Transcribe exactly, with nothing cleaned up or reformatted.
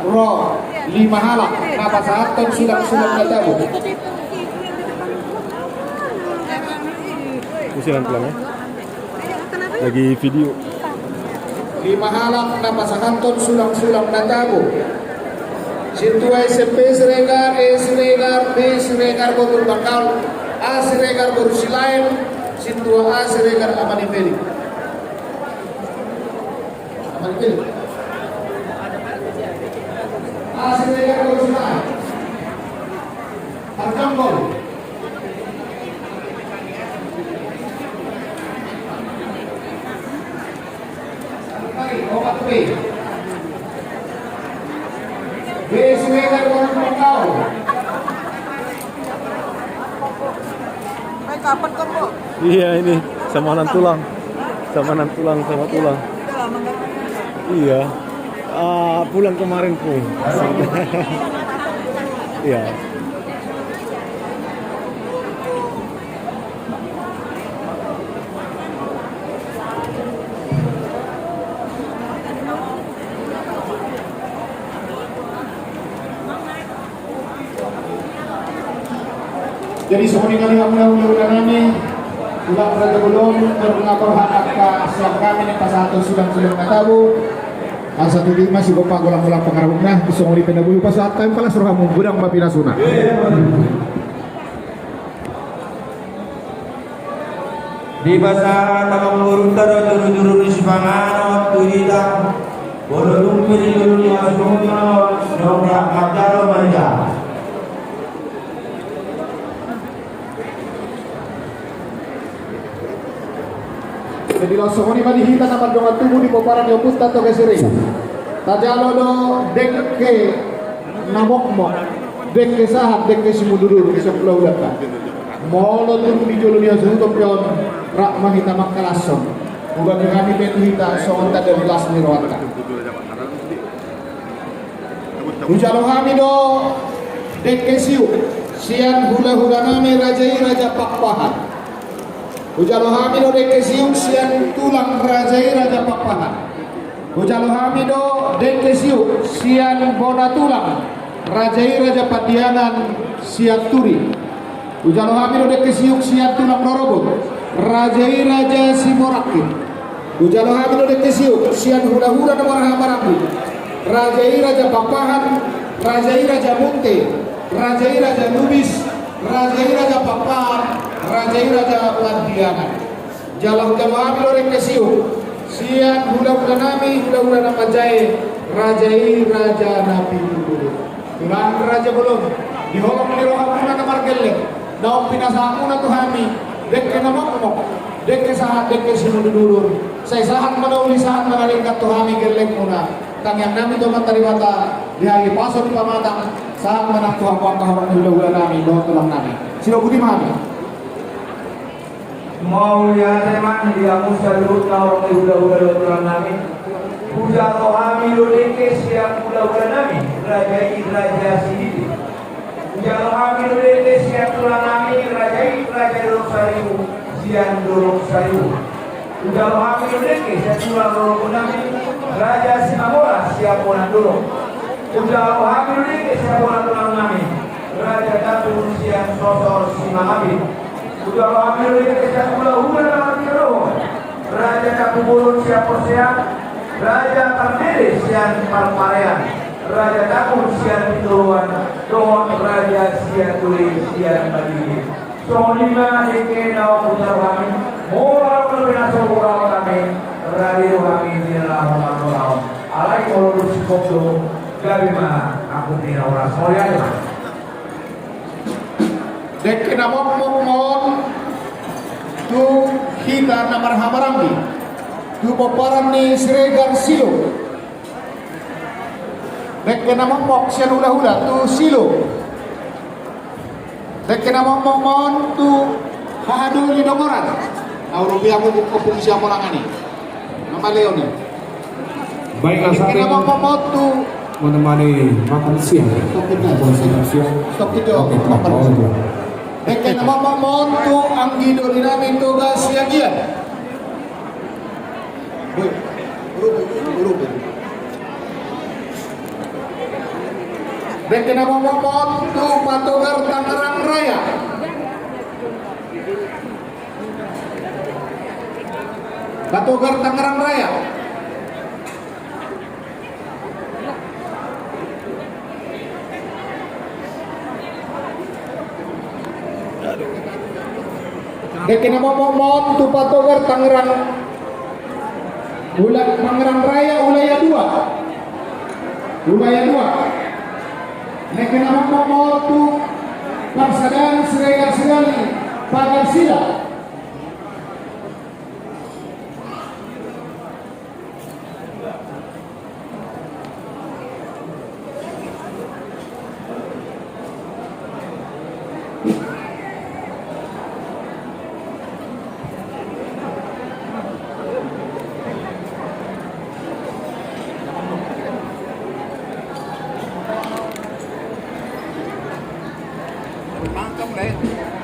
Ro lima halak na pasahathon sulang-sulang na tabo. Usilan pulang ya. Lagi video. Lima halak na pasahathon sulang-sulang na tabo. Sintua S M P Siregar, E Siregar, B Siregar boru Bangkaol, A Siregar boru Silaen, sintua A Siregar Ama ni Felix. Ama ni Felix. A Siregar boru Silaen. Harjambol. Iya, ini samanan tulang. Samanan tulang sama tulang. Iya. Ah, pulang kemarin, Pung. Iya. Jadi songon i ma di hamuna hulahula nami, Tulang Raja Bolon, na mangapor hata sian hami na pasahathon sulang-sulang na tabo. Asa tutu ma sigompa golang-golang pangarahutna, songon i pe na boi hupasahat hami, palas rohamu, godang ma pinasuna. Dipasahat amangborunta do juru-juru ni sipanganon tu hita. Molo dung pe di jolo ni hasohotan on, nunga manjalo ma hita. Jadi laos songon i ma di hita na mardongan tubu di pomparan ni ompunta Toga Siregar. Tajalo do dengke na mokmok, dengke sahat, dengke simudur-udur, sian hulahulanta. Molo tung di jolo ni hasohotan pe on, rap ma hita mangkalashon. Hubege hami pe tu hita songon tanda ni las ni rohanta. Hujalo hami do dengke siuk sian hulahula nami raja i Raja Pakpahan. Hujalo hami do dengke siuk sian tulang raja i Raja Pakpahan. Hujalo hami do dengke siuk sian bona tulang raja i Raja Pandiangan Sianturi. Hujalo hami do dengke siuk sian tulang rorobot raja i Raja Simorangkir. Hujalo hami do dengke siuk sian hulahula na marhaha maranggi, raja i Raja Pakpahan, raja i Raja Munte, raja i Raja Lubis, raja i Raja Pakpahan, raja i Raja Pandiangan. Jala hujalo hami do dengke siuk sian hulahula nami, hulahula na manjae, raja i Raja Napitu Bolon. Tulang Raja Bolon, di holong ni rohamuna na margelleng naung pinasahatmuna tu hami dengke na mokmok, dengke sahat, dengke simudur-udur, sai sahat ma na uli, sahat ma na denggan tu hami gellengmuna. Tangiang nami tu Amanta Debata, di hahipason ni pamatang, sahat ma nang tu hamu angka horong ni hulahula nami dohot tulang nami. Sidok boti ma hami. Mauliate ma di hamu saluhutna horong ni hulahula dohot tulang nami. Hujalo hami do dengke sian hulahula nami, raja i Raja Sididi. Hujalo hami do dengke sian tulang nami, raja i Raja Dolok Saribu, sian Dolok Saribu. Hujalo hami do dengke sian tulang rorobot nami, Raja Simamora, sian Bonandolok. Hujalo hami do dengke sian bona tulang nami, Raja Tapun, sian Sosor Simangabin. Hujalo hami do dengke sian hulahula na martiga dohot, Raja Tapubolon sian Porsea, Raja Pardede sian Parparean, Raja Tapun sian Pitoruan, dohot Raja Sianturi sian Madidi. Songon i ma dengke na hujalo hami. Molo adong dope na so hurang hami, rade do hami di na laho marulaon. Alai molo dung singkop do, gabe ma angkup ni na horas. Mauliate ma. Dengke na mokmok ma on tu hita na marhaha maranggi, tu pomparan ni Siregar Silo. Dengke na mokmok sian hulahula tu Silo. Dengke na mokmok ma on tu hahadoli Dongoran. Au rupiahmu buku fungsi amolangan i. Nama Leoni. Baik, dengke na mokmok ma on tu menemani makan siang. Stok kita. Makan siang. Stok kita. Oke, makan siang. Dengke na mokmok ma on tu anggi doli nami Toga Siagian. Boi, buru, buru, buru. Dengke na momot tu Patogar Tangerang Raya. Patogar Tangerang Raya. Dengke na momot tu Patogar Tangerang, Tangerang Raya, Hulaya dua. Hulaya dua. Dengke na momot tu Parsadaan Siregar Sirali, Pagar Sila. Mangkam, Lek.